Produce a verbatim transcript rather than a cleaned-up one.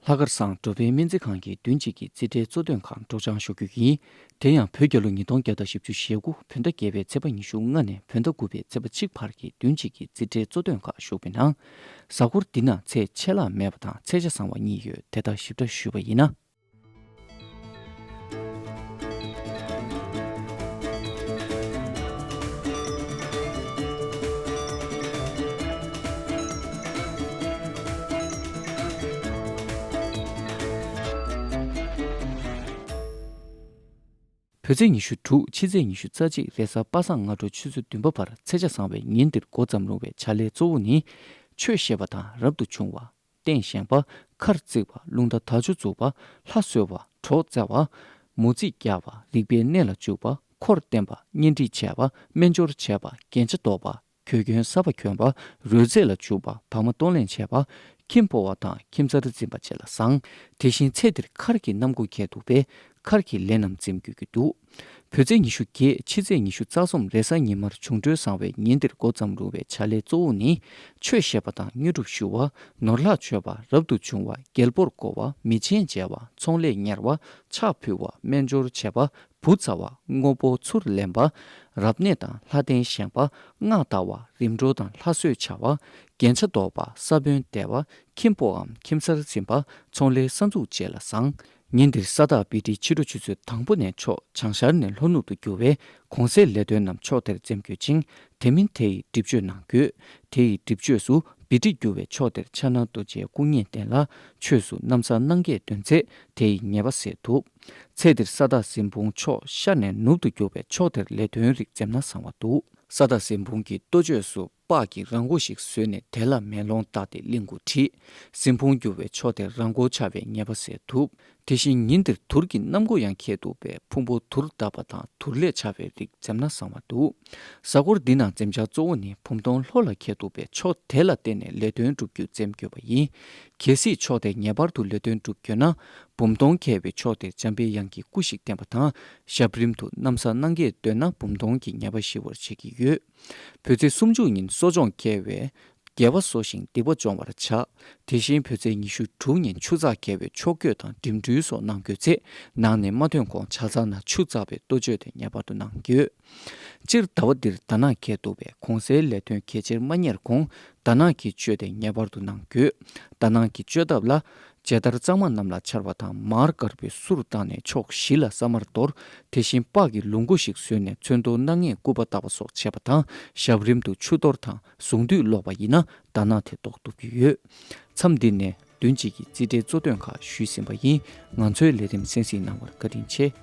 ལྷག་དཀར་སང་འགྲོ་ཕན་སྨན་རྩིས་ཁང་གི་བདུན་གཅིག་གི་རྩིས་ཁྲའི་གཙོ་དོན་ཁག་སྒྲོག་སྦྱང་ཞུ་རྒྱུ་ཡིན། དེ་ཡང་བོད་རྒྱལ་ལོ་ཉིས་སྟོང་བརྒྱ་དང་བཞི་བཅུ་ཞེ་དགུ་བོད་ཟླ་བརྒྱད་པའི་ཚེས་པ་ཉི་ཤུ་ལྔ་ནས་བོད་ཟླ་དགུ་པའི་ཚེས་པ་གཅིག་བར་གྱི་བདུན་གཅིག་གི་རྩིས་ཁྲའི་གཙོ་དོན་ཁག་ཞུགས་པའི་ནང་། གཟའ་འཁོར་འདི་ན་ཚེས་ཆད་ལྷག་མེད་པ་དང་ཚེས་ཆ་བཟང་བ་གཉིས་ཡོད། དེ་དག་ཞིབ་ཕྲ་ཞུས་པ་ཡིན་ན། བོད་ཚེས་ཉི་ཤུ་དྲུག་ཕྱི་ཚེས་ཉི་ཤུ་རྩ་གཅིག་རེས་གཟའ་པ་སངས་སྔ་དྲོ་ཆུ་ཚོད་བདུན་པ་བར་ཚེས་ཆ་བཟང་བའི་ཉིན་འདིར་འགོ་བརྩམས་རུང་བའི་བྱ་ལས་གཙོ་བོ་ནི། ཆོས་བཤད་པ་དང་རབ་ཏུ་བྱུང་བ། རྟེན་བཞེངས་པ། མཁར་བརྩིགས་པ། རླུང་རྟ་དར་ལྕོག་འཛུགས་པ། ལྷ་གསོལ་བ། གྲོགས་བཙལ་བ། མོ་རྩིས་རྒྱག་པ། རིག་པའི་གནས་ལ་འཇུག་པ། འཁོར་བསྟེན་པ། གཉེན་སྒྲིག་བྱས་པ། སྨན་སྦྱོར་བྱས་པ། རྒྱན་ཆ་འདོགས་པ། གོས་གྱོན་གསར་པ་གྱོན་པ། རོལ་རྩེད་ལ་འཇུག་པ། བག་མ་གཏོང་ལེན་བྱས་པ། ཁྱིམ་སྤོ་བ་དང་ཁྱིམ་གསར་འཛིན་པ་བཅས་ལ་བཟང་། དེ་བཞིན་ཚེས་འདིར་མཁར་གྱི་གནམ་སྒོ་འགེལ་འདུག་པས། མཁར་གྱི་ལས་རྣམས་འཛེམ་དགོས་ཀྱི་འདུག་བོད་ཚེས་ཉི་ཤུ་བརྒྱད་ཕྱི་ཚེས་ཉི་ཤུ་རྩ་གསུམ་རེས་གཟའ་ཉི་མར་འབྱུང་འཕྲོད་བཟང་བའི་ཉིན་འདིར་འགོ་བརྩམས་རུང་བའི་བྱ་ལས་གཙོ་བོ་ནི། ཆོས་བཤད་པ་དང་དངོས་གྲུབ་ཞུ་བ། ནོར་ལྷག་སྤྱོད་པ། རབ་ཏུ་བྱུང་བ། རྒྱལ་པོར་བསྐོ་བ། མི་ཆེན་མཇལ་བ། ཚོང་ལས་གཉེར་བ། ཕྱག་ཕུལ་བ། སྨན་སྦྱོར་བྱེད་པ། བུ་བཙའ་བ། དངོས་པོ་ཚུར་ལེན་པ། རབ་གནས་དང་ལྷ་རྟེན་བཞེངས་པ། སྔགས་བཟླ་བ། རིམ་གྲོ་དང་ལྷ་གསོལ་བྱ་བ། རྒྱན་ཆ་འདོགས་པ། ས་བོན་འདེབས་པ། ཁྱིམ་སྤོའམ་ཁྱིམ་གསར་འཛིན་པ། ཚོང་ལས་གསར་འཛུགས་བཅས་ལ་བཟང་། ཉིན་འདིར་ས་བདག་བི་ཏྲི་ཕྱི་དྲོ་ཆུ་ཚོད་དང་པོ་ནས་ཕྱོགས་བྱང་ཤར་ནས་ལྷོ་ནུབ་ཏུ་རྒྱུ་བས། གོང་གསལ་ལས་དོན་རྣམས་ཕྱོགས་དེར་འཛེམ་དགོས་ཅིང་། དེ་མིན་དེ་ཡི་སྒྲིབ་གཅོད་གནང་དགོས། དེ་ཡི་སྒྲིབ་གཅོད་སུ་བི་ཏྲི་རྒྱུ་བའི་ཕྱོགས་དེར་ཕྱག་ན་རྡོ་རྗེའི་སྐུ་བརྙན་བསྟན་ལ། ཆོས་སུ་གནམ་ས་སྣང་གས་འདོན་ཚེ་དེ་ཡི་ཉེས་པ་སེལ་ཐུབ། ཚེས་འདིར་ས་བདག་གཟིམ་དཔོན་ཕྱོགས་ཤར་ནས་ནུབ་ཏུ་རྒྱུ་བའི་ཕྱོགས་དེར་ལས་དོན་རིགས་འཛེམ་ན་བཟང་བ་འདུག་ས་བདག་གཟིམ་དཔོན་གྱི་ལྟོ་ཆས་སུ་པགས་ཀྱི་ར་མགོ་ཞིག་བཟོས་ནས་དེ་ལ་མེ་ལོང་བཏགས་ཏེ་གླིང་དགུ་བྲིས། གཟིམ་དཔོན་རྒྱུ་བའི་ཕྱོགས་དེར་ར་མགོ་འཕྱར་བའི་ཉེས་པ་སེལ་ཐུབ། དེ་བཞིན་ཉིན་དེར་དུར་གྱི་གནམ་སྒོ་ཡང་ཁེལ་འདུག་པས། ཕུང་པོ་དུར་བརྡབ་པ་དང་དུར་ལས་འཕྱར་བའི་རིགས་འཛེམ་ན་བཟང་བ་འདུག་གཟའ་འཁོར་འདི་ནང་འཛེམ་བྱ་གཙོ་བོ་ནི་བུམ་སྟོང་ལྷོ་ལ་ཁེལ་འདུག་པས། ཕྱོགས་དེ་ལ་བརྟེན་ནས་ལས་དོན་སྒྲུབ་རྒྱུ་འཛེམ་དགོས་པ་ཡིན། གལ་སྲིད་ཕྱོགས་དེ་ངེས་པར་དུ་ལས་དོན་སྒྲུབ་དགོས་ན། བུམ་སྟོང་ཁེལ་བའི་ཕྱོགས་དེར་འཇམ་པའི་དབྱངས་ཀྱི་སྐུ་ཞིག་བསྟན་པ་དང་། ཞབས་རིམ་དུ་གནམ་ས་སྣང་གས་འདོན་ན་བུམ་སྟོང་གི་ཉེས་པ་ཞི་བར་བྱེད་ཀྱི་ཡོད། བོད་ཚེས་སུམ་ཅུ་ཉིན་གསོ་སྦྱོང་བསྐྱལ་བས། དགེ་བ་གསོ་ཞིང་སྡིག་པ་སྦྱོང་བར་བྱ། དེ་བཞིན་བོད་ཚེས་ཉི་ཤུ་དྲུག་ཉིན་ཆུ་ཚགས་བསྐྱལ་བའི་ཕྱོགས་བསྐྱོད་དང་འགྲིམ་འགྲུལ་སོགས་གནང་དགོས་ཚེ། ནང་ནས་མ་ཐོན་གོང་ཇ་ཚགས་ནང་ཆུ་བཙགས་པའི་ལྟོ་ཆས་དེ་ངེས་པར་དུ་གནང་དགོས། སྤྱིར་ཟླ་བ་འདིར་ཟླ་ནག་ཁེལ་འདུག་པས། གོང་གསལ་ལས་དོན་གལ་ཆེར་མ་གཉེར་གོང་ཟླ་ནག་གི་སྤྱོད་དེ་ངེས་པར་དུ་གནང་དགོས། ཟླ་ནག་གི་སྤྱོད་ཐབས་ལ། མཇལ་དར་གཙང་མ་གནམ་ལ་འཕྱར་བ་དང་། མར་དཀར་པོའི་གསུར་བཏང་ནས་ཕྱོགས་བཞི་ལ་ས་དམར་གཏོར། དེ་བཞིན་པགས་ཀྱི་ལུག་མགོ་ཞིག་བཟོས་ནས་ཚོན་མདོག་སྣ་ལྔའི་སྐུད་པ་བཏགས་པ་སོགས་བྱེད་པ་དང་། ཞབས་རིམ་དུ་ཆུ་གཏོར་དང་གཟུངས་འདུས་ཀློག་པ་ཡིན་ན་ཟླ་ནག་དེ་ཟློག་ཐུབ་ཀྱི་ཡོད། མཚམས་འདི་ནས་བདུན་གཅིག་གི་རྩིས་ཁྲའི་གཙོ་དོན་ཁག་ཞུས་ཟིན་པ་ཡིན། ང་ཚོའི་ལས་རིམ་གསན་གཟིགས་གནང་བར་བཀའ་དྲིན་ཆེ།